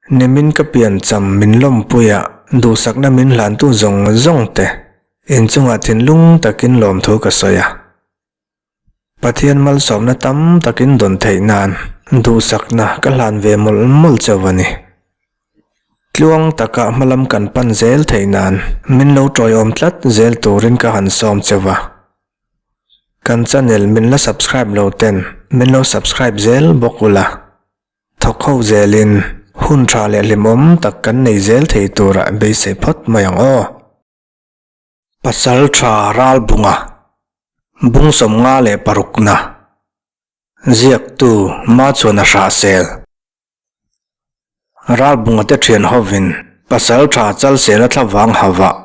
Nimin ka piancham min lawmpuia duhsakna min hlantu zawng zawng te inchungah thinlung takin lawmthu ka sawi a. Pathian malsawmna tam takin dawn theih nan duhsakna ka hlan ve mawlh mawlh chauh a ni. Tluang taka hmalam kan pan zel theih nan min lo tawiawm tlat zel turin ka han sawm chauh a. Kan channel min la subscribe lo ten min lo subscribe zel bawk ula. Thawk ho zelin hun tha leh hlimawm tak kan nei zel thei turah beisei phawt mai ang aw. Pasal tha Ralbunga, Bung 56 na, Ziaktu Machuana Hrahsel. Ralbunga te thian hovin Pasal tha Chalsela thlavang hauhah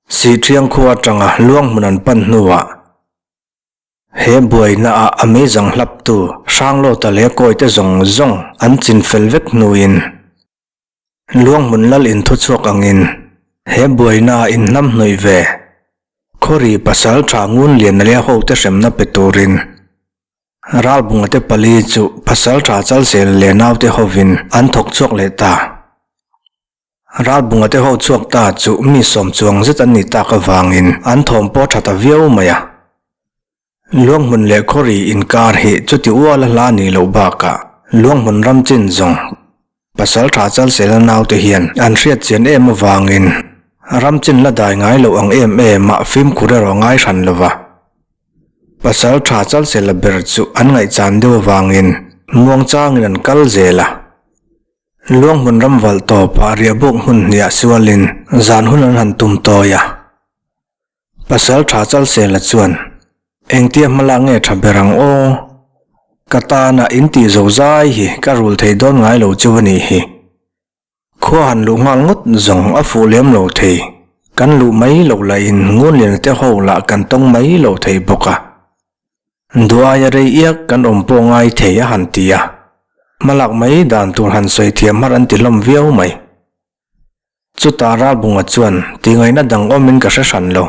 Sihthiang khua atanga Luanghmun an pan hnuah, He buaina ah a meizang hlaptu Hranglawta leh Kawite zawng zawng an chin fel vek hnuin Luanghmun lal in thuchhuak angin he buaina ah inhnam hnawih ve Khawri pasal tha ngun lian leh hote hremna pe turin Ralbunga te pali chu pasal tha Chalsel leh naute hovin an thawk chhuak leh ta. Ralbunga te ho chhuak ta chu mi sawm chuang zet an nih tak avangin an thawm pawh tha ta viau mai a. Luanghmun leh Khawri inkar hi chuti ual a hla nih loh bakah Luanghmun ram chin zawng pasal tha Chalsela naute hian an hriat chian em avangin ram chin la dai ngai loh ang em em a fimkhur erawh ngai hran lo va. Pasal tha Chalsela ber chu an ngaihchan deuh avangin muangchangin an kal zel a. Luanghmun ram valh tawpah riahbuk hmun hniah sualin zan hun an han tum tawi a. Pasal tha Chalsela chuan, Engtia hmala nge tha ber ang aw? Ka tana in tih zo zai hi ka rul thei dawn ngai lo chu a nih hi. Khua han luh nghal ngawt zawng a fuh lem lo thei. Kan luh mai loh lahin Ngunliana te ho lah kan tawng mai lo thei bawk a. Duaia rei iak kan awm pawh ngai thei a han ti a, hmalak mai dan tur han sawi thiam har an ti hlawm viau mai. Chutah Ralbunga chuan tingaihna dang awmin ka hre hran lo.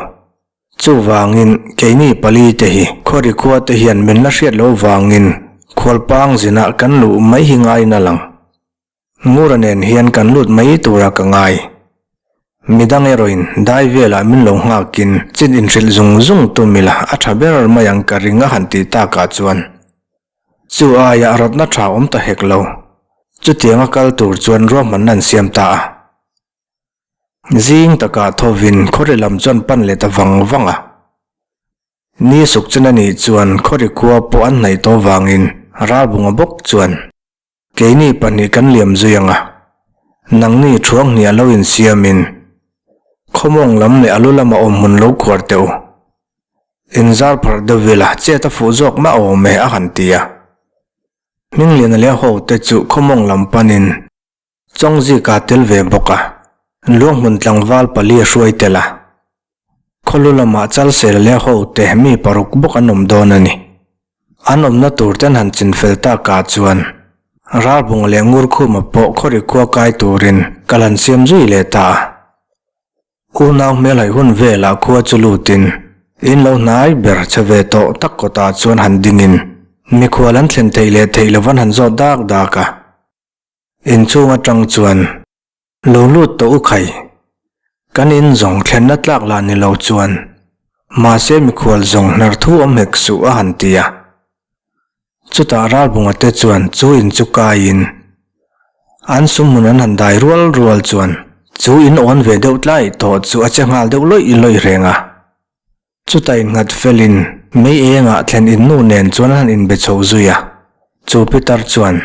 Chuvangin keini pali te hi Khawri khua te hian min la hriat lo vangin khualpang zinah kan luh mai hi ngaiin a lang. Ngura nen hian kan lut mai tura ka ngai. Midang erawhin dai velah min lo nghakin chin inhrilh zung zung tum ila a tha ber mai ang ka ring a han tih takah chuan chu aia rawtna tha awm ta hek lo. Chutianga kal tur chuan ruahmanna an siam ta a. Zing takah thawvin khawri lam chuan pan leh ta vang vang a. Ni suk chen a nih chuan khawri khua pawh an hnaih tawh vangin Ralbunga bawk chuan Keini pahnih kan liam zui ang a, nangni thuang hnih a lo insiamin khawmawng lam leh a lu lama awm hmun lo khuar teh u. Inzar pharh deuh ila chet a fuh zawk mah awm e a han ti a. Hmingliana leh a hote chu khawmawng lam panin Chawngzika tel ve bawk a, Luanghmun tlangval pali a hruai tel a. Khawlu lamah Chalsel leh hote mi paruk bawk an awm dawn a ni. An awmna tur ten han chinfel takah chuan Ralbunga leh Ngurkhuma pawh khawri khua kai turin kal han siam zui leh ta a. Unau hmelhaih hun velah khua chu lutin in lo hnai ber che ve tawh tak kawtah chuan han dingin mikhual an thlen theih leh theih lovan han zawt dak dak a. Inchhung atang chuan Lo lut tawh u khai. Kan in zawng thlenna tlak lah ni lo chuan mahse mikhual zawng hnar thu awm hek suh a han ti a. Chutah Ralbunga te chuan chu in chu kaiin an sumhmun an han dai rual rual chuan chu in awn ve deuh tlai tawh chu a che nghal deuh lawih lawih reng a. Chutah innghat felin mei engah thlen in nu nen chuan an han inbe chho zui a. Chu Peter chuan,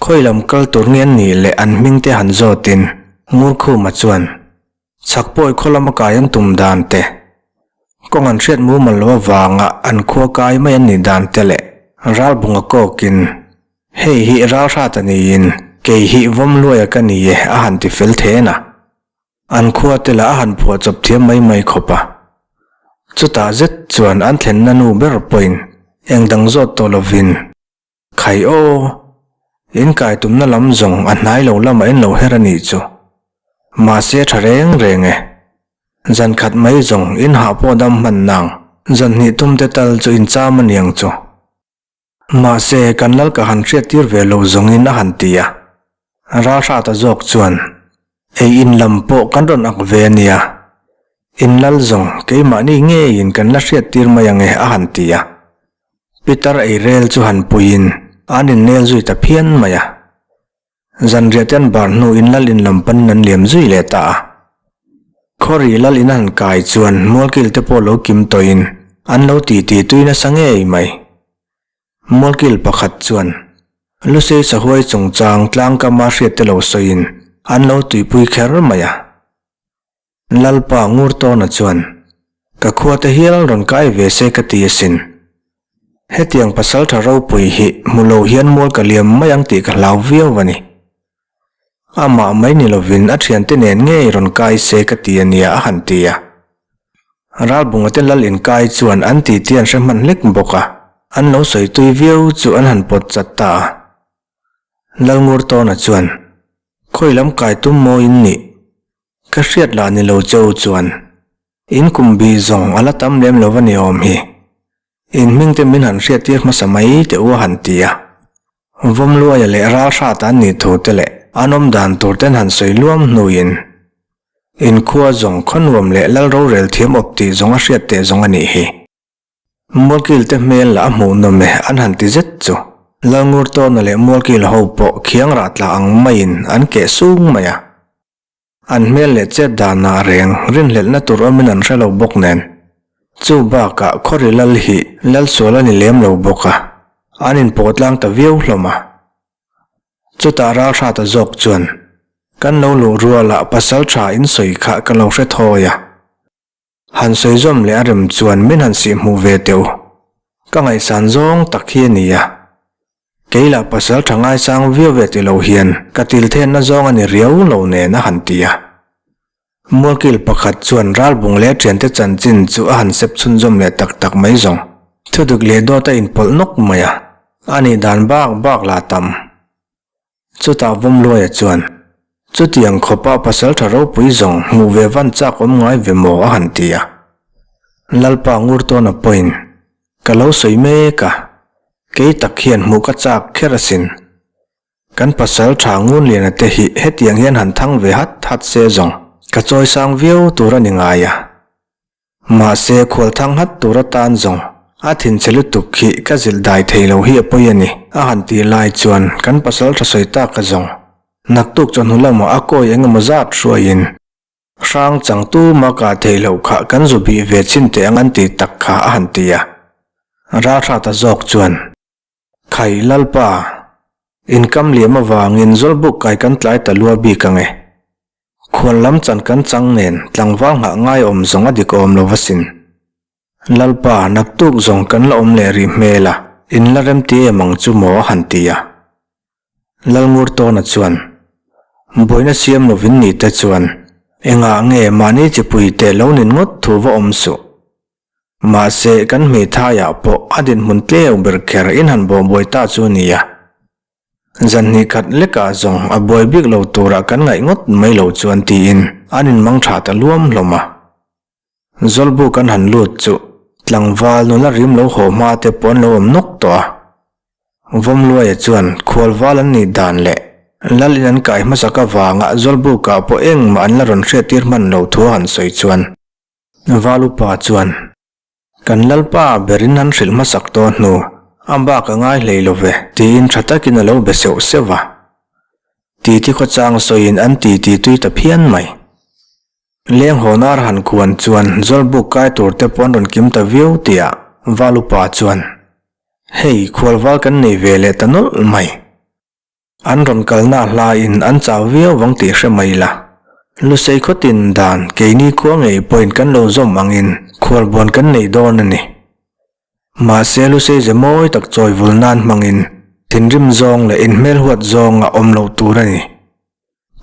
Khawi lam kal tur nge an nih leh an hming te han zawtin Ngurkhuma chuan, Chhak pawi khaw lama kai an tum dan te, kawng an hriat mumal lo avanga an khua kai mai an nih dan te leh Ralbunga kawkin, Hei hi Ralhrat a niin kei hi Vawmluaia ka ni e a han ti fel then a. An khua te lah a han phuah chawp thiam mai mai khawp a. Chutah zet chuan an thlenna nu ber pawhin eng dang zawt tawh lovin, Khai aw! In kai tumna lam zawng a hnai lo lamah in lo her a nih chu. Mahse tha reng reng e. Zan khat mai zawng in hah pawh dam hman nang, zan hnih tum te tal chu in cham a niang chu. Mahse kan lal ka han hriattir ve lo zawngin a han ti a. Ralhrata zawk chuan, Ei in lam pawh kan rawn ak ve a nia. In lal zawng keimahni ngeiin kan la hriattir mai ang e a han ti a. Pitar ei rel chu han puiin an innel zui ta phian mai a. Zanriah te an bar hnuin lal in lam panin an liam zui leh ta a. Khawri lal in a han kai chuan mualkil te pawh lo kim tawhin an lo titi tui nasa ngei mai. Mualkil pakhat chuan Lusei sahuai chungchang tlangkama hriatte lo sawiin an lo tuipui kher mai a. Lalpa Ngurtawna chuan, Ka khuate hial rawn kai ve se ka ti asin. Hetiang pasaltha ropui hi hmu lo hian mual ka liam mai ang tih ka hlau viau a ni. Amah mai ni lovin a thiante nen ngei rawn kai se ka ti a nia a han ti a. Ralbunga te lal inkai chuan an titi an hre hman hlek bawk a, an lo sawi tui viau chu an han pawt chat ta a. Lalngurtawna chuan, Khawi lam kai tum maw in nih? Ka hriat lah ni lo che u chuan, in kum bih zawng a la tam lem lo va ni awm hi. In hming te min han hriattir hmasa mai teh u a han ti a. Vawmluaia leh Ralhrat an nih thu te leh an awm dan tur ten han sawi luam hnuin in khua zawng khaw nuam leh lal rorel thiam awp tih zawng a hriat teh zawng a nih hi. Mualkil te hmel lah a hmuh nawm e an han ti zet chu. Lalngurtawna leh Mualkil ho pawh khiang rah tla ang maiin an keh sung mai a. An hmel leh chet danah reng rinhlelhna tur awmin an hre lo bawk nen. Chu bakah Khawri Lal hi Lal sual a ni lem lo bawk a, an inpawh tlang ta viau hlawm a. Chutah Ralhrata zawk chuan, Kan lo luh rualah pasal tha in sawi kha ka lo hre thawi a. Han sawi zawm leh a rem chuan min han sih hmuh ve teh u. Ka ngaihsan zawng tak hi a ni a. Kei lah pasal tha ngaisang viau ve ti lo hian ka til thenna zawng a ni riau lo nen a han ti a. Mualkil pakhat chuan ralbung leh thiante chanchin chu a han sep chhunzawm leh tak tak mai zawng. Thudik leh dawt a inpawlh nawk mai a, a nih dan bak bak lah tam. Chutah Vawmluaia chuan, Chutiang khawpa pasal tha ropui zawng hmuh ve van chak awm ngai ve maw a han ti a. Lalpa Ngurtawna pawhin, Ka lo sawi mek a, kei tak hian hmuh ka chak kher asin. Kan pasal tha Ngunliana te hi hetiang hian han thang ve hat hat se zawng ka chawisang viau tur a ni ngai a. Mahse, khualthang hat tur atan zawng a thinchhe lutuk khi ka zilh dai thei lo hi a pawi a ni, a han tih lai chuan kan pasal tha sawi tak a zawng. Naktuk chawhnu lamah a kawi eng emaw zat hruaiin hrang chang tuma kah theih loh kha kan zu bih ve chin teh ang an tih tak kha a han ti a. Ralhrata zawk chuan, Khai Lalpa, inkam liam avangin Zawlbuk kai kan tlai ta lua bik ang e. Khual lam chan kan chang nen tlangval nghah ngai awm zawng a dik awm lo va sin. Lalpa, naktuk zawng kan la awm leh rih hmel a, in la rem ti em ang chu maw a han ti a. Lalngurtawna chuan, Buaina siam lovin ni te chuan, engah nge mahni chipui te lo nin ngawt thu va awm suh. Mahse, kan hmeithaiah pawh a dinhmun tleu ber kher in han bawhbuai ta chu nia. Zanhnih khat lekah zawng a buai bik lo turah kan ngaih ngawt mai lo chuan tiin an inmang tha ta luam hlawm a. Zawlbuk an han lut chu tlangval nula rim lo haw hma te pawh an lo awm nawk tawh a. Vawmluaia chuan khualval an nih dan leh Lal in an kai hmasak avanga Zawlbukah pawh engmah an la rawn hriattir hman lo thu a han sawi chuan Valupa chuan Kan Lalpa berin an hrilh hmasak tawh hnu, a bak a ngai hlei lo ve, tiin tha takin a lo be seuh seuh va. Titi khawchang sawiin an titi tui ta phian mai. Leng hawnar han kuan chuan Zawlbuk kai tur te pawh an rawn kim ta viau tihah Valupa chuan, Hei, khualval kan nei ve leh ta nawlh mai. An rawn kalna hlaiin an chau viau vang tih hre mai la. Lusei khawtin dan keini khua ngei pawhin kan lo zawm angin khualbuan kan nei dawn a ni. Mahse Lusei ze mawi tak chawi vul nan hmangin thinrim zawng leh inhmel huat zawnga awm loh tur a ni.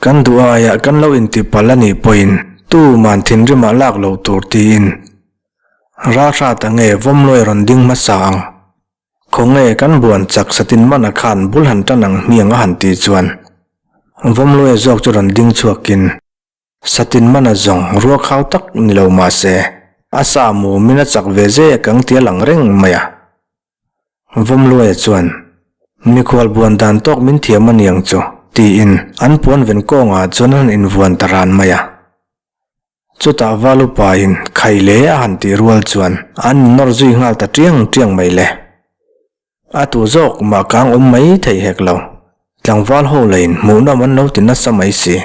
Kan duh aiah kan lo intipalh a nih pawhin tuman thinrimah lak loh tur tiin Ralhrat a nge Vawmluai rawn ding hmasa ang. Khawnge kan buan chak satin mana khan bul han tan ang hmiang a han tih chuan Vawmluaia zawk chu rawn ding chhuakin satin mana zawng rua khau tak ni lo mah se a sa mumin a chak ve zek ang tih a lang reng mai a. Vawmluaia chuan mikhual buan dan tawk min thiam a niang chu. Tiin an puan ven kawngah chuan an han invuan ta ran mai a. Chutah Valupain khai le a han tih rual chuan an innawr zui nghal ta tiang tiang mai le. A tu zawk mah kang awm mai thei hek lo. Tlangval ho leiin hmuhnawm an lo ti nasa mai si.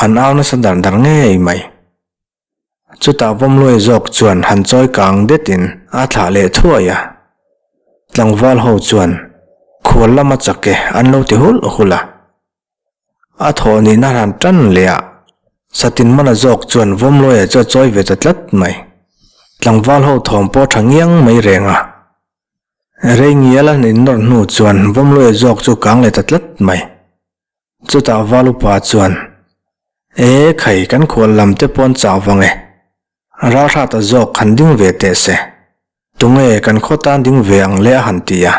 An au nasa dar dar ngei mai. Chutah Vawmluai zawk chuan han chawi kang detin a thlah leh thuai a. Tlangval ho chuan khual lama chak e an lo ti hulh hulh a. A thawh nihna han tan leh a, Satin mana zawk chuan Vawmluaia chu a chawi ve ta tlat mai. Tlangval ho thawm pawh tha ngiang mai reng a. Rei ngial an innawr hnu chuan Vawmluaia zawk chu kang leh ta tlat mai. Chutah Valupa chuan, E khai, kan khual lam te pawn chau vang e. Ralhrata zawk han ding ve teh se. Tunge kan khaw tan ding ve ang le a han ti a.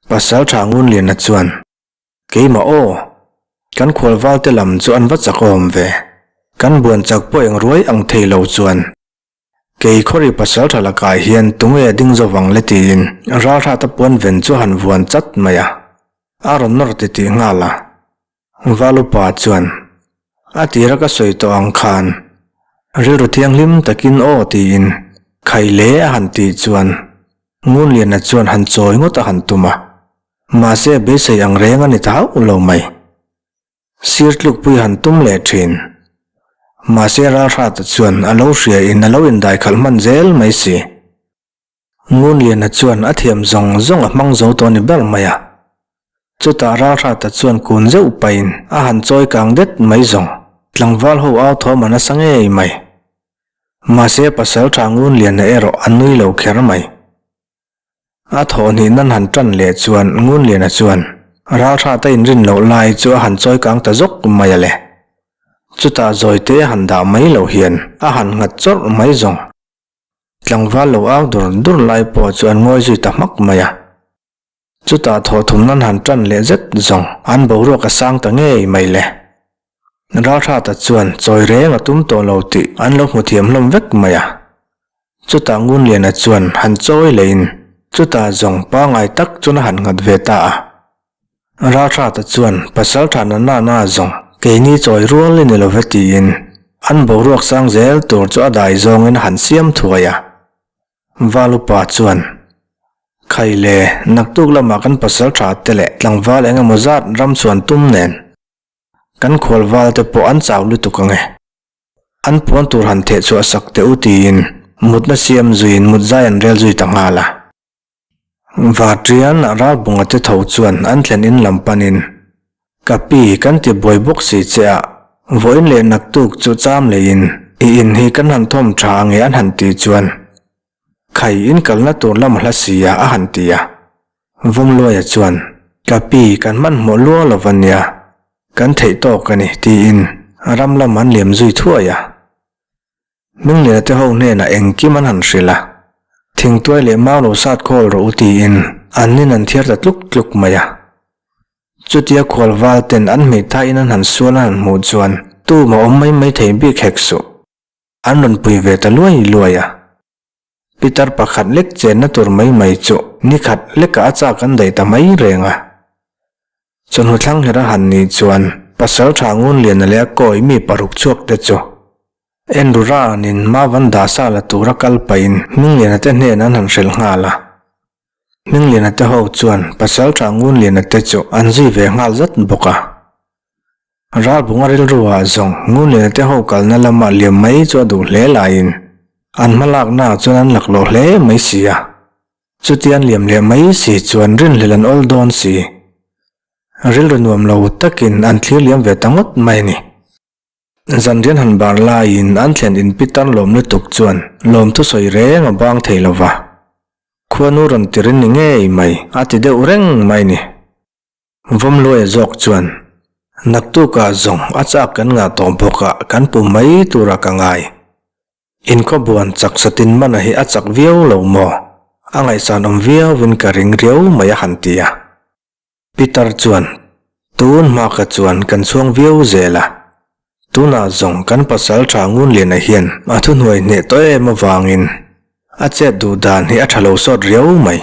Pasaltha Ngunliana chuan, Keimah aw, kan khual valte lam chu an va chakawm ve. Kan buan chak pawh eng ruai ang thei lo chuan. Kei khawri pasaltha lakah hian tunge a ding zo vang le tiin Ralhrata puan ven chu a han vuan chat mai a, a rawn nawr titih nghal a. Valupa chuan, A tira ka sawi tawh ang khan rilru thianghlim takin aw tiin khai le a han tih chuan Ngunliana chuan han chawi ngawt a han tum a, mahse beisei ang reng a ni ta hauh lo mai. Sir tlukpui han tum leh thin. Mahse Ralhrata chuan a lo hria in a lo indai khalh hman zel mai si. Ngunliana chuan a thiam zawng zawng a hmang zo tawh ni ber mai a. Chutah Ralhrata chuan kun zeuh pahin a han chawi kang det mai zawng. Tlangval ho au thawm a nasa ngei mai. Mahse pasaltha Ngunliana erawh a nui lo kher mai. A thawhhnih nan han tan leh chuan Ngunliana chuan Ralhrata inrin loh lai chu a han chawi kang ta zawk mai a le. Chutah zawite a han dah mai loh hian a han nghat chawrh mai zawng. Tlangval lo au dur dur lai pawh chu an ngawi zui ta hmak mai a. Chutah thawhthum nan han tan leh zet zawng an boruak a sang ta ngei mai le. Ralhrata chuan chawi reng a tum tawh lo tih an lo hmu thiam hlawm vek mai a. Chutah Ngunliana chuan han chawi lehin chutah zawng pangngai tak chuan a han nghat ve ta a. Ralhrata chuan Pasaltha na na na zawng keini chawi rual i ni lo ve tiin an boruak sang zel tur chu a dai zawngin a han siam thuai a. Valupa chuan, Khai le, naktuk lamah kan pasaltha te leh tlangval eng emaw zat ram chuan tum nen kan khualval te pawh an chau lutuk ang e. An puan tur han theh chhuah sak teh u tiin mutna siam zuiin mut zai an rel zui ta nghal a. Vatrian ralbunga te tho chuan an thlen in lam panin, Ka pi, kan ti buai bawk si che a, vawiin leh naktuk chu cham leiin i in hi kan han thawm tha ange an han ti chuan Khai in kalna tur lam hla si a a han ti a. Vawmluaia chuan, Ka pi, kan hmanhmawh lua lo va nia, kan theih tawk a ni, tiin ram lam an liam zui thuai a. Hmingliana te ho hnenah engkim an han hrilh a, Thingtuai leh mau lo sat khawl rawh u tiin an nin an thiar ta tluk tluk mai a. Chutia khual val ten an hmeithai in an han sual an han hmuh chuan tumah awm mai mai thei bik hek suh. An rawn pui ve ta luai luai a. Pitar pakhat lek chenna tur mai mai chu ni khat lekah a chak an daih ta mai reng a. Chawhnu thlanghera han nih chuan pasal tha Ngunliana leh a kawi mi paruk chhuak te chu Andrew Ranin Mavan Dasa la tura kal pahin Hmingliana te hnen an han hrilh nghal a. Hmingliana te ho chuan pasal tha Ngunliana te chu an zui ve nghal zat bawk a. Ralbunga rilruah zawng Ngunliana te ho kalna lama liam mai chu a duh hle laiin an hmalaknaah chuan an laklawh hle mai si a. Chuti an liam leh mai si chuan rinhlelh an awl dawn si. Rilru nuam lo takin an thlir liam ve ta ngawt mai a ni. Zanrian han bar laiin an thlen in pitar lawm lutuk chuan lawmthu sawi reng a bang thei lo va. Khuanu rawn tirin ni ngei mai a ti deuh reng mai a ni. Vawmluaia zawk chuan, Naktukah zawng a chak kan ngah tawh bawk a, kan pu mai tura ka ngai. Inkhawbuan chak satin mana hi a chak viau lo maw? A ngaihsan awm viauin ka ring riau mai a han ti a. Peter chuan, Tun hma ka chuan kan chhuang viau zel a. Tunah zawng kan pasal tha Ngunliana hian a thuhnuai hneh tawh em avangin a chet duh dan hi a tha lo sawt riau mai.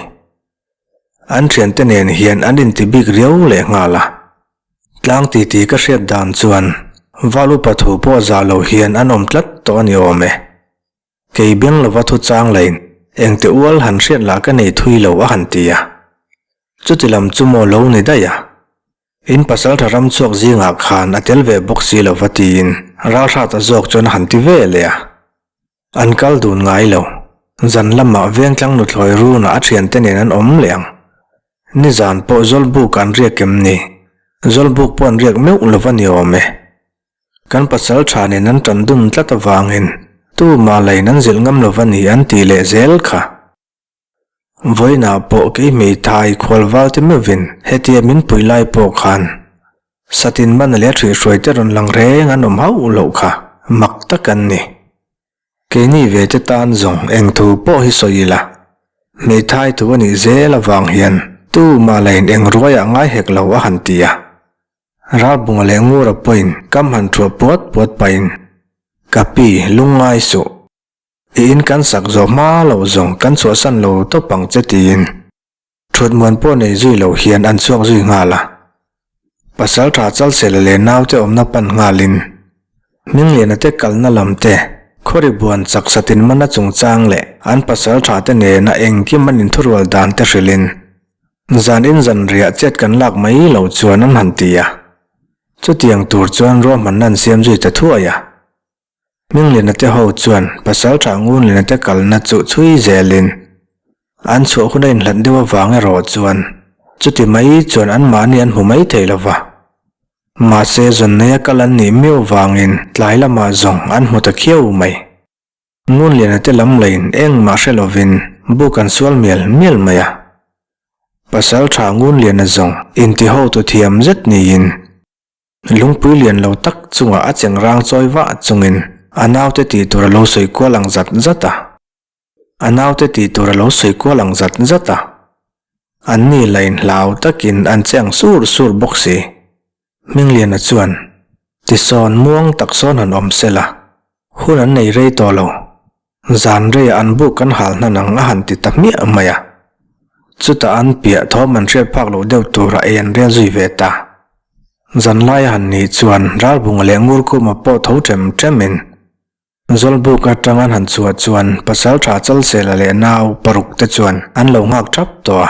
An thiante nen hian an inti bik riau leh nghal a. Tlang titi ka hriat dan chuan Val upa thu pawh zah lo hian an awm tlat tawh a ni awm e. Kei beng lova thu chang lain engte ual han hriat lah ka nei thui lo a han ti a. Chuti lam chu maw lo ni daih a. In pasaltha ram chhuak zingah khan a tel ve bawk si lova tiin ralhrata zawk chuan a han ti ve leh a. An kal dun ngai lo. Zan lamah Vengtlang nuthlawi runah a thiante nen an awm leh ang. Nizan pawh Zawlbuk an riak em ni? Zawlbuk pawh an riak meuh lova ni awm e. Kan pasal tha nen an tan dun tlat avangin tumah lain an zilh ngam lova ni an tih leh zel kha. Vawiinah pawh kei hmeithai khualval te meuhvin hetia min pui lai pawh khan Satin man leh ṭhihhruai te rawn lang reng an awm hauh loh kha mak tak an ni. Keini ve te tan zawng eng thu pawh hi sawi ila, hmeithai thu a nih zel avang hian tumah la in eng ruaiah ngai hek lo a han ti a. Ralbunga leh Ngura pawhin kam han thuah puat puat pahin, Ka pi, lungngai suh. I in kan sak zawh hma loh zawng kan chhuahsan lo tawp ang che tiin thutmuan pawh nei zui loh hian an chhuak zui nghal a. Pasaltha Chalsela leh naute awmna pan nghalin Hmingliana te kalna lam te, Khawri buan chak satin mana chungchang leh an pasaltha te nena engkim an inthurual dan te hrilhin zan in zanriah chet kan lak mai loh chuan an han ti a. Chutiang tur chuan ruahmanna an siam zui ta thuai a. Hmingliana te ho chuan Pasalṭha Ngunliana te kalna chu chhui zelin an chhuah hun a inhlat deuh avang erawh chuan chuti mai chuan anmahni an hmu mai thei lo va. Mahse zawnneia kal an nih miau vangin tlai lamah zawng an hmu ta khiau mai. Ngunliana te lam lain engmah hre lovin buk an sual mial mial mai a. Pasalṭha Ngunliana zawng inti hotu thiam zet niin Lungpui lian lo tak chungah a cheng rang chawi vah chungin a naute tih tur a lo sawi kual ang zat zat a. A naute tih tur a lo sawi kual ang zat zat a. Anni la inhlau takin an che ang sur sur bawk si. Hmingliana chuan, Tisawn muang tak sawn han awm sela, hun an nei rei tawh lo. Zan reiah an buk kan hal hnan ang a han ti ta hmiah mai a. Chutah an piah thawm an hriat phak loh deuh tura ei an rel zui ve ta. Zan laia han nih chuan Ralbunga leh Ngurkhuma pawh tho ṭem ṭemin Zawlbuk aṭang an han chhuah chuan Pasalṭha Chalsela leh nau paruk te chuan an lo nghak ṭhap tawh a.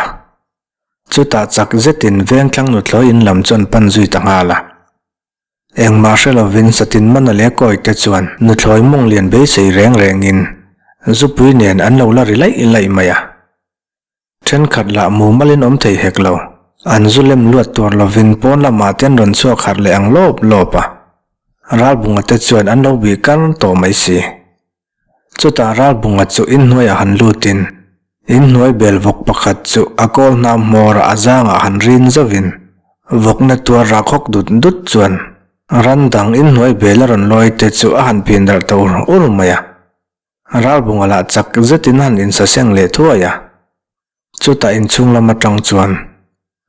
Chutah chak zetin Vengthlang nuthlawi in lam chuan pan zui ta nghal a. Engmah hre lovin Satin Mana leh Kawi te chuan nuthlawi mawng lian beisei reng rengin zupui nen an lo la ri laih laih mai a. Thenkhat lah mumalin awm thei hek lo, an zu lem luat tur lovin pawn lamah te an rawn chhuak harh leh ang lawp lawp a. Ralbunga te chuan an lo bih kar tawh mai si. Chutah Ralbunga chu inhnuaiah han lutin, inhnuai bel vawk pakhat chu a kawl hnam hmawrah a zangah han rin zauhin, vawkna tuar rak hawk dut dut chuan ran dang inhnuai bel a rawn lawi te chu a han pin darh ta ur ur mai a. Ralbunga lah chak zetin han insaseng leh thuai a. Chutah inchhung lam atang chuan,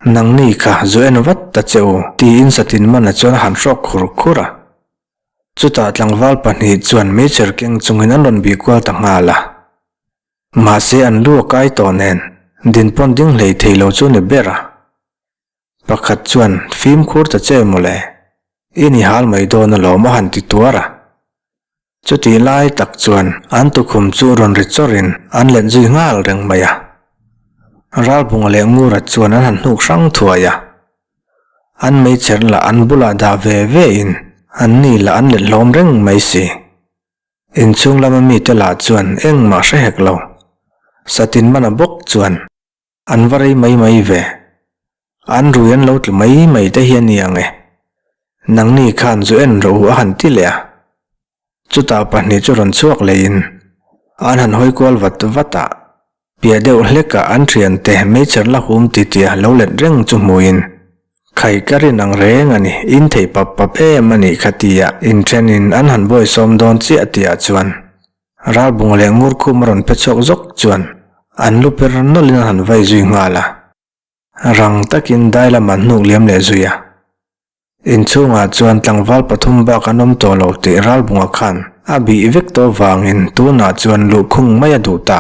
Nangni kha zu en vat ta che u, tiin Satin Mana chuan a han hrawk khur khur a. Chutah tlangval pahnih chuan meichher keng chungin an rawn bih kual ta nghal a. Mahse an lu a kai tawh nen din pawn ding hlei thei lo chu ni ber a. Pakhat chuan fimkhur ta che mawle, i ni hal mai dawn alawm a han ti tuar a. Chutih lai tak chuan an tukhum chu rawn ri chawrin an let zui nghal reng mai a. Ralbunga leh Ngura chuan an han hnuk hrang thuai a. An meichher lah an bulah dah ve ve in an ni lah an let hlawm reng mai si. Inchhung lama mite lah chuan engmah hre hek lo. Satin mana bawk chuan an va rei mai mai ve. An rui an lo tlu mai mai te hi a ni ang e. Nangni khan zu en rawh u a han ti leh a. Chutah pahnih chu rawn chhuak leh in an han hawi kual vat vat a, piah deuh hlekah an thiante meichher la hum titiah lo let reng chu hmuin, Khai ka rin ang reng a ni, in thei pap pap em a nih kha tia inthenin an han bawi sawm dawn chiah tihah chuan Ralbunga leh Ngurkhum a rawn pe chhuak zawk chuan an lu per nawlhin an han vai zui nghal a, rang takin dai lamah hnuk liam leh zui a. Inchhungah chuan tlangval pathum bak an awm tawh lo tih Ralbunga khan a bih vek tawh vangin tunah chuan luhkhung mai a duh ta.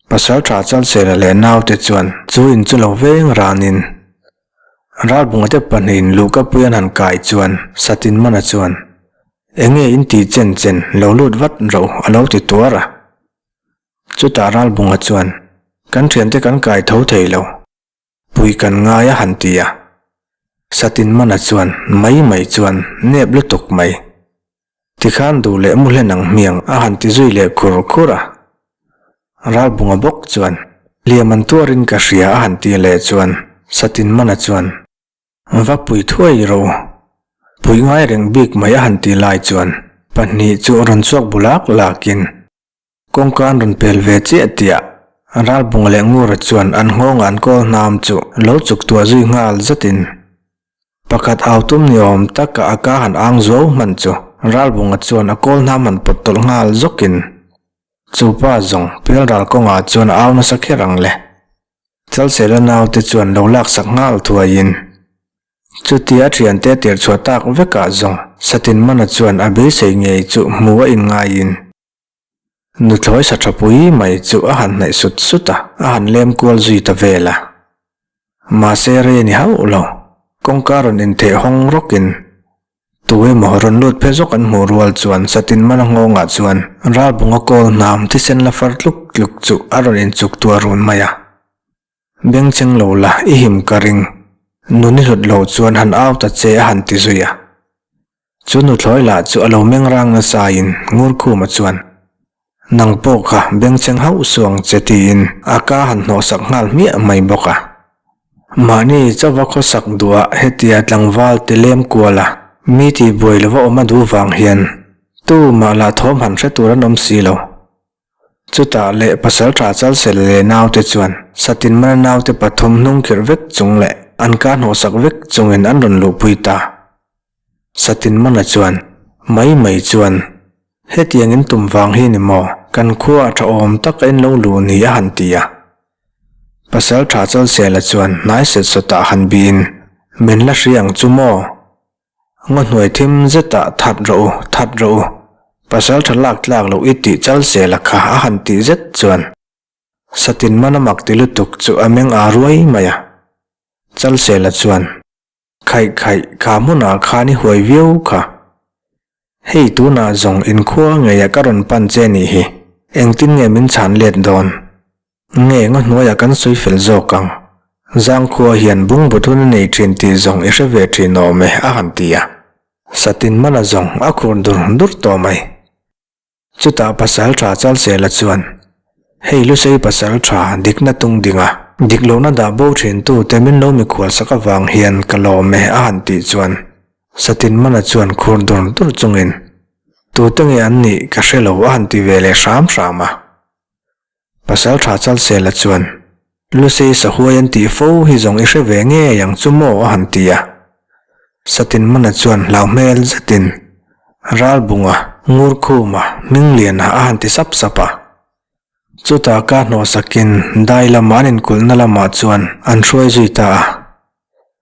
Pasaltha Chalsela leh naute chuan chu in chu lo veng ranin. Ralbunga te pahnihin luhkapui an han kai chuan Satinmana chuan, Enge in tih chen chen lo lut vat ro a lo ti tuar a. Chutah Ralbunga chuan, Kan thiante kan kai tho thei lo. Pui kan ngai a han ti a. Satinmana chuan mai mai chuan nep lutuk mai. Tikhan duh leh mu hlen ang hmiang a han ti zui leh khur khur a. Ralbunga bawk chuan hliam an tuarin ka hria a han ti leh chuan Satinmana chuan va pui thuai ro. Pui ngai reng bik mai a han ti lai chuan pahnih chu rawn chhuak bu lak lakin Kawngka an rawn pel ve chiah tihah Ralbunga leh Ngura chuan an nghawngah an kawl hnam chu lo chuk tuah zui nghal zatin pakhat au tum ni awm taka a ka han ang zuau hman chu Ralbunga chuan a kawl hnam han pawt tawlh nghal zawkin chu pa zawng pialral kawngah chuan a au nasa kher ang le. Chalsela naute chuan lo laksak nghal thuaiin chutia thiante tir chhuah tak vekah zawng Satinmana chuan a beisei ngei chu hmu a inngaiin Nuthlawi sa tha pui mai chu a han hnaih sut sut a, a han lem kual zui ta vel a. Mahse rei a ni hauh lo, kawngka rawn intheh hawng rawkin tu emaw rawn lut phe zawk an hmuh rual chuan satin mana nghawngah chuan ralbunga kawl hnam thisen la far tluk tluk chu a rawn inchuk tuah run mai a. Bengcheng lo la, i him ka ring. Nun i hlut loh chuan han au ta che a han ti zui a. Chu nuthlawi lah chu a lo meng rang nasaiin Ngurkhuma chuan, Nang pawh kha bengcheng hauh suang che tiin a ka han hnawhsak nghal hmiah mai bawk a. Mahni chauva khawsak duhah hetia tlangval ti lem kual a, mi tih buai lova awm a duh vang hian tumah lah thawm han hre tur an awm si lo. Chutah leh Pasalṭha Chalsel leh naute chuan Satin mana naute pathum hnung khirh vek chung leh an ka hnawhsak vek chungin an rawn luhpui ta. Satin mana chuan, Mai mai chuan, hetiang in tum vang hi ni maw, kan khua a ṭha awm tak a in lo luh ni a han ti a. Pasalṭha Chalsela chuan hnai set sawtah han bihin, Min la hria ang chu maw? Ngaw hnuai thim zetah that rawh u, that rawh u. Pasal tha lak tlak loh i tih chal sel a kha a han tih zet chuan Satin man a mak ti lutuk chu a meng aa ruai mai a. Chal sela chuan, Khaih khaih, kha hmunah khan i huai viau kha. Hei tunah zawng inkhua ngeiah ka rawn pan che nih hi, engtin nge min chhan let dawn? Nge nga hnuaiah kan sawi fel zawk ang. Zangkhua hian bungbut hun a nei thin tih zawng i hre ve thin awm e a han ti a. Satin mana zawng a khur dur dur tawh mai. Chutah pasal tha Chalsela chuan, Hei Lusei pasal tha dikna tung dinga dik lohna dah bo thin tu te min lo mikhual sak avang hian ka lawm e a han tih chuan Satin mana chuan khur dur dur chungin, Tute nge an nih ka hre lo a han ti ve leh hram hram a. Pasal tha Chalsela chuan, Lusei sahuai an tih fo hi zawng i hre ve ngei ang chu maw a han ti a. Satinmana chuan hlau hmel zetin, Ralbunga, Ngurkhuma, Hmingliana a han ti sap sap a. Chutah ka hnawhsakin dai lama an inkulhna lamah chuan an hruai zui ta a.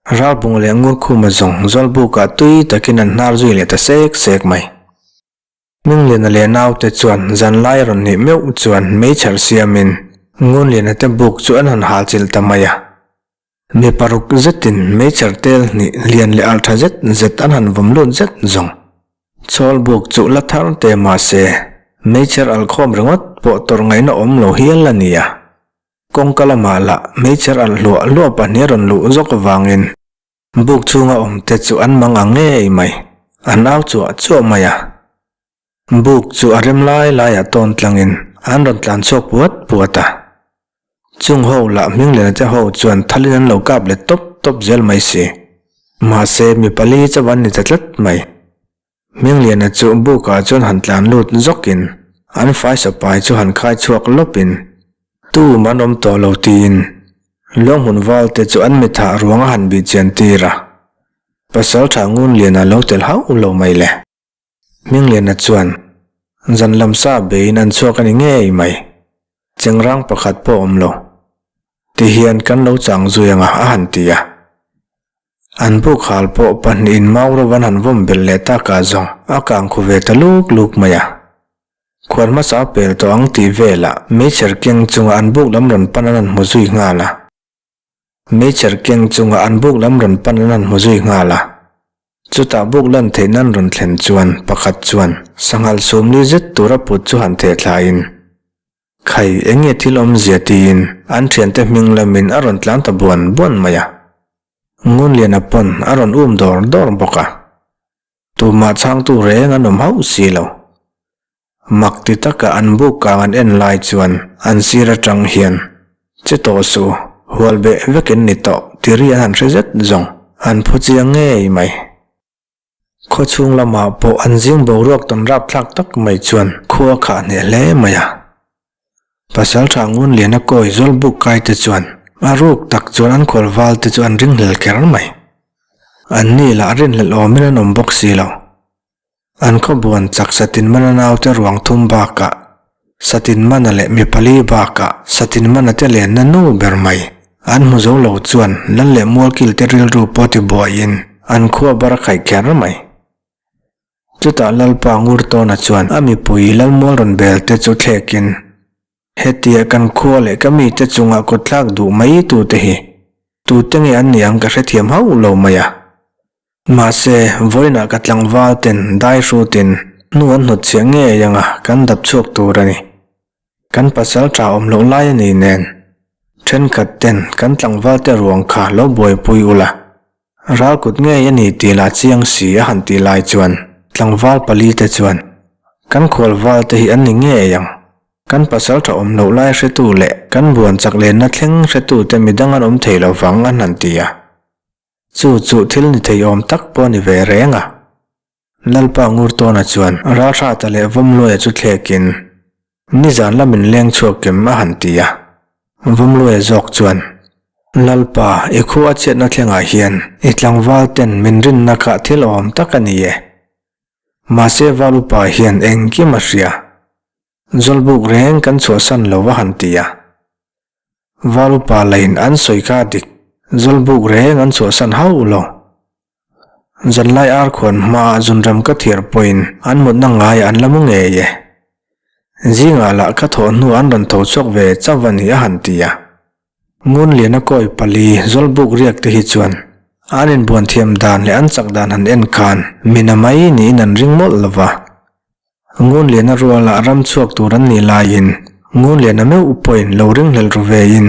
Ralbunga leh Ngurkhuma zawng Zawlbukah tui takin an hnar zui leh ta sek sek mai. Hmingliana leh naute chuan zanlai rawn nih meuh chuan meichher siamin Ngunliana te buk chu an han hal chilh ta mai a. Mi paruk zetin meichher tel hnih lian leh alh tha zet zet an han vawm lut zet zawng. Chawl buk chu la thar te mahse meichher alh khawm ringawt pawh tawrh ngaihna awm lo hial a ni a. Kawngka lamah lah meichher alh hluah hluah pahnih a rawn luh zawk avangin Buk chhunga awmte chu an mang ang ngei mai, an au chuah chuah mai a. Buk chu a rem lai laiah tawn tlangin an rawn tlan chhuak puat puat a. Chung ho lah Hmingliana te ho chuan thalin an lo kap let tawp tawp zel mai si. Mahse mi pali chauh an ni ta tlat mai. Hmingliana chu bukah chuan han tlan lut zawkin an faisapai chu han khai chhuak lawpin Tum an awm tawh lo tiin Luanghmun valte chu an mithah ruang a han bih chian tir a, Pasaltha Ngunliana lo tel hauh lo mai le. Hmingliana chuan zan lam sa beiin an chhuak a ni ngei mai, chengrang pakhat pawh awm lo. Tihian kan lo chang zui anga a han ti a. An buk hal pawh pahnihin mau ro an han vawm belh leh takah zawng a kang khu ve ta luk luk mai a. Khuan hmasa a pel tawh ang tih velah meichher keng chunga an buk lam rawn pan an han hmu zui nghal a. Meichher keng chunga an buk lam rawn pan an han hmu zui nghal a. Chutah buk lan theih nan rawn thlen chuan pakhat chuan sanghal sumli zet tura put chu han theh thlain, Khai, eng nge thil awmzia tiin an thiante hming lamin a rawn tlan ta buan buan mai a. Ngunliana pawn a rawn um dawr dawr bawk a. Tumah chhangtu reng an awm hauh si lo. Mak ti taka an buk kang an en lai chuan an sir atang hian, Che tawh suh, hual beh vekin ni tawh ti ri an han hre zet zawng, an phu chiang ngei mai. Khaw chhung lamah pawh an zing boruak tawn rapthlak tak mai chuan khua khah hneh hle mai a. Pasaltha Ngunliana kawi Zawlbuk kai te chuan a ruk tak chuan an khual val te chu an ringhlel kher mai. An ni lah rinhlelh awmin an awm bawk si lo. An khawbuan chak Satinmana naute ruang thum bakah Satinmana leh mi pali bakah Satinmana te lenna nu ber mai an hmu zo lo chuan Lal leh Mualkil te rilru pawh ti buaiin an khua bar a khaih kher mai. Chutah Lalpa Ngurtawna chuan a mipui Lalmual rawn bel te chu thlekin, Hetia kan khua leh ka mite chungah kawtthlak duh mai tute hi tute nge an nih ang ka hrethiam hauh lo mai a. Mahse, vawiinah ka tlangval ten dai hrutin hnu an hnawt chhiah ngei anga kan dap chhuak tur a ni. Kan pasal tha awm loh lai a ni nen, thenkhat ten kan tlangval te ruang kha lo buaipui ula, ral kut ngei a ni tih lah chiang si a han tih lai chuan tlangval pali te chuan kan khualval te hi an ni ngei ang. Kan pasal tha awm loh lai hretu leh kan buan chak lenna thleng hretu te midang an awm thei lo vang an han ti a. Chu chu thil ni thei awm tak pawh a ni ve reng a. Lalpa Ngurtawna chuan Ralhrata leh Vawmluaia chu thlekin nizan lamin leng chhuak kem a han ti a. Vawmluaia zawk chuan, Lalpa, i khua chhiatna thlengah hian i tlangval ten min rinna kha thil awm tak a ni e. Mahse Val upa hian engkim a hria. Zawlbuk reng kan chhuahsan lo a han ti a. Val upa lain an sawi kha dik, Zawlbuk reng an chhuahsan hauh lo. Zanlai ar khuan hmaah zunram ka thiar pawhin an mutna ngaiah an la mu ngei e. Zingah lah ka thawh hnu an rawn tho chhuak ve chauh a ni a han ti a. Ngunliana kawi pali Zawlbuk riak te hi chuan an inbuan thiam dan leh an chak dan han en khan mina mai niin an ring mawlh lo va. Ngunliana ruala ram chhuak tur an nih laiin Ngunliana meuh pawhin lo ringhlel ru vein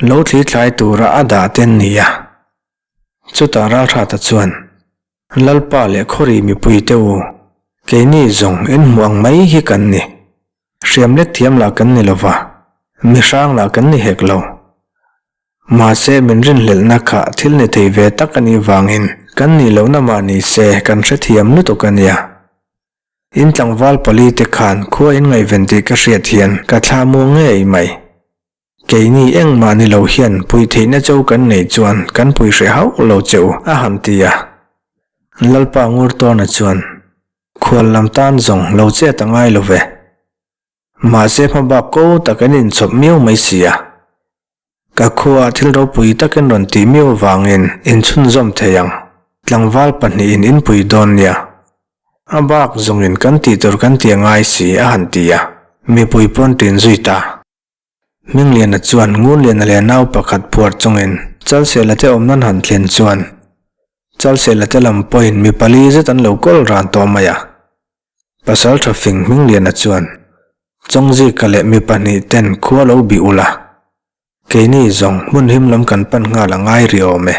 lo thli thlai tura a dah te an ni a. Chutah Ralhrata chuan, Lalpa leh Khawri mipui te u, keini zawng in hmuh ang mai hi kan ni. Hriam lek thiam lah kan ni lova, mi hrang lah kan ni hek lo. Mahse min rinhlelhna kha thil ni thei ve tak a nih vangin kan nih lohna mah ni se kan hrethiam lutuk a nia. In tlangval pali te khan khua in ngaihven tih ka hriat hian ka thla mu ngei mai. Keini engmah ni lo hian pui theihna cho kan neih chuan kan pui hreh hauh lo che u, a han ti a. Lalpa Ngurtawna chuan, Khual lam tan zawng lo chet a ngai lo ve. Mahse hmabak ko tak an inchhawp miau mai si a. Ka khuaah thil ropui takin rawn tih miau avangin inchhunzawm thei ang. Tlangval pahnihin in pui dawn nia. A bak zawngin kan tih tur kan ti a ngai si, a han ti a. Mipui pawn ṭin zui ta. Hmingliana chuan Ngunliana leh nau pakhat phuar chungin Chalsela te awm nan han thlen chuan Chalsela te lam pawhin mi pali zet an lo kawl ran tawh mai a. Pasalṭha fing Hmingliana chuan Chawngzika leh mi pahnih ten khua lo bih ula, keini zawng hmun him lam kan pan nghal a ngai ri awm e.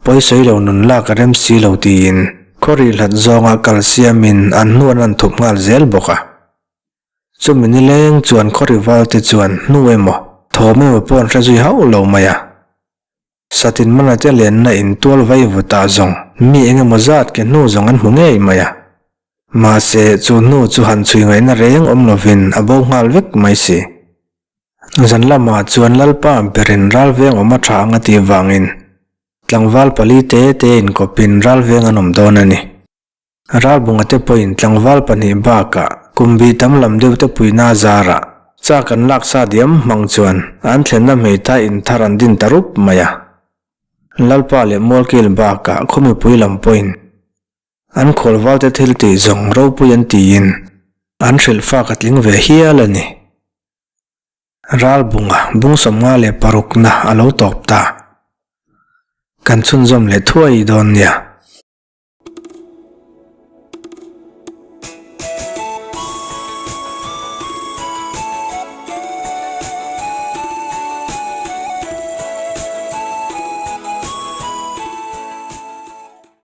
Pawisawi lo nun lak a rem si lo tiin khaw rihhlat zawngah kal siamin an hnu an rawn thup nghal zel bawk a. Chumi nileng chuan khaw rival te chuan hnu emaw, thawm emaw pawh an hre zui hauh lo mai a. Satin mana te lenna in tual vai vutah zawng mi eng emaw zat ke hnu zawng an hmu ngei mai a. Mahse, chu hnu chu han chhui ngaihna reng awm lovin a bo nghal vek mai si. Zan lamah chuan Lalpa berin ral veng awm a tha ang a tih vangin tlangval pali te te inkawpin ral veng an awm dawn a ni. Ralbunga te pawhin tlangval pahnih bakah kum bih tam lam deuh te puihna zarah chak an lak sa diam hmang chuan an thlenna hmeithai inthar an din ta rup mai a. Lalpa leh Mualkil bakah khaw mipui lam pawhin an khualval te thil tih zawng ropui an tiin an hrilh fak a tling ve hial a ni. Ralbunga bung 56na a lo tawp ta. Kan chhunzawm leh thuai dawn nia.